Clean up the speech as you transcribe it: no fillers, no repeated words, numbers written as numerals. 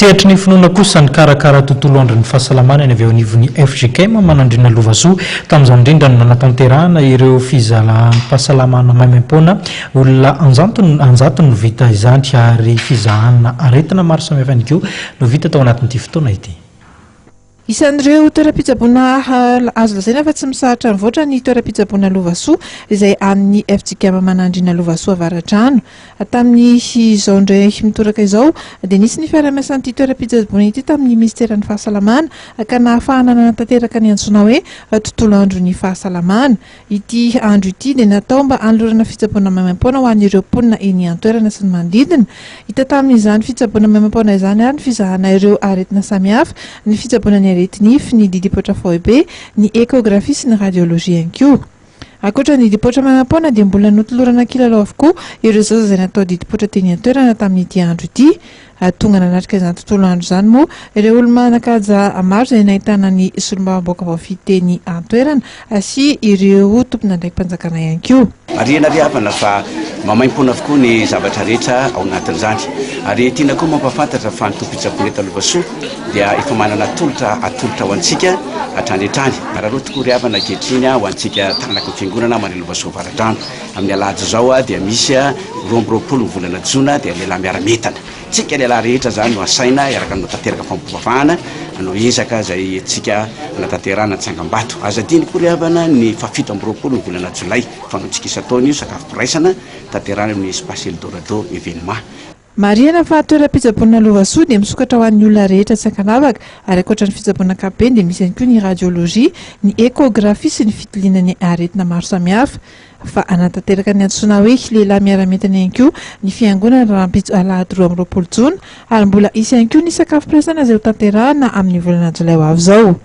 Sehatry ny finoana kosa, nikarakara tontolo andron'ny fahasalamana ny avy eo anivon'ny fjkm Manandriana Lovasoa. Tamin'izany indrindra no nanatanterahana ireo fizaham-pahasalamana maimaimpoana. Olona anjantony anjatony no vita izany ary fizahana aretina maro samihafa ihany koa no vita tao anatin'ity fotoana ity. Isan'ireo toeram-pitsaboana azo lazaina fa tsy misahatra mivoatra ny toeram-pitsaboana Lovasoa izay an'ny fjkm Manandriana Lovasoa Avaradrano. Tamin'izao indray mitoraka izao dia nisy ny fiarahamiasan'ity toeram-pitsaboana ity tamin'ny minisiteran'ny fahasalamana ka nahafahana nanatanteraka ny antsoina hoe tontolo andron'ny fahasalamana. Ity andro ity dia natao mba hanolorana fitsaboana maimaimpoana ho an'ireo mponina eny an-toerana sy ny manodidina. Hita tamin'izany fitsaboana maimaimpoana izany ary ny fizahana ireo aretina samihafa, ny fitsaboana ny areti-nify, ny didipoitra faobe, ny échographie sy ny radiologie ihany koa. Ankoatra ny didipoitra maimaimpoana dia mbola notolorana kilalao avokoa ireo zaza izay natao didipoitra teny an-toerana tamin'ity andro ity. Tonga nanatrika izany tontolo andro izany moa ireo olo-manan-kaja maro izay nahitana ny solombavambahoaka voafidy teny an-toerana sy ireo tompon'andraiki-panjakana ihany koa. Marihina ry havana fa maimaimpoana avokoa ny zavatra rehetra ao anatin'izany. Ary tiana koa mampahafantatra fa ny tompon-pitsaboana eto Lovasoa dia efa manana tolotra atolotra ho antsika hatrany hatrany. Araraoty koa ry havana ankehitriny ho antsika taranaky ny fiangonana Maria Lovasoa Avaradrano. Amin'ny alahady izao dia misy 22 ny volana jona dia lehilahy miara-mientana. Tsika lehilahy rehetra izany no asaina hiaraka hanao tanteraka fampivavahana, hanao ezaka izay entintsika hanatanterahana ny tsangambato. Aza adino koa ry havana ny fahafito amby roapolo ny volana jolay, fanaontsika isan-taona io, sakafom-piraisana, tanterahana amin'ny Espace Eldorado Evenement. Marihana fa toeram-pitsaboana Lovasoa dia misokatra ho an'ny olona rehetra tsy ankanavaka ary ankoatra ny fitsaboana ankapobeny dia misy ihany koa ny radiologie, ny echographie sy ny fitiliana ny aretina maro samihafa. Fa hanatanteraka ny antsoina hoe lehilahy miara-mientana ihany koa ny fiangonana rahampitso alahady 22 jona ary mbola hisy ihany koa ny sakafom-piraisana izay hotanterahana amin'ny volana jolay ho avy izao.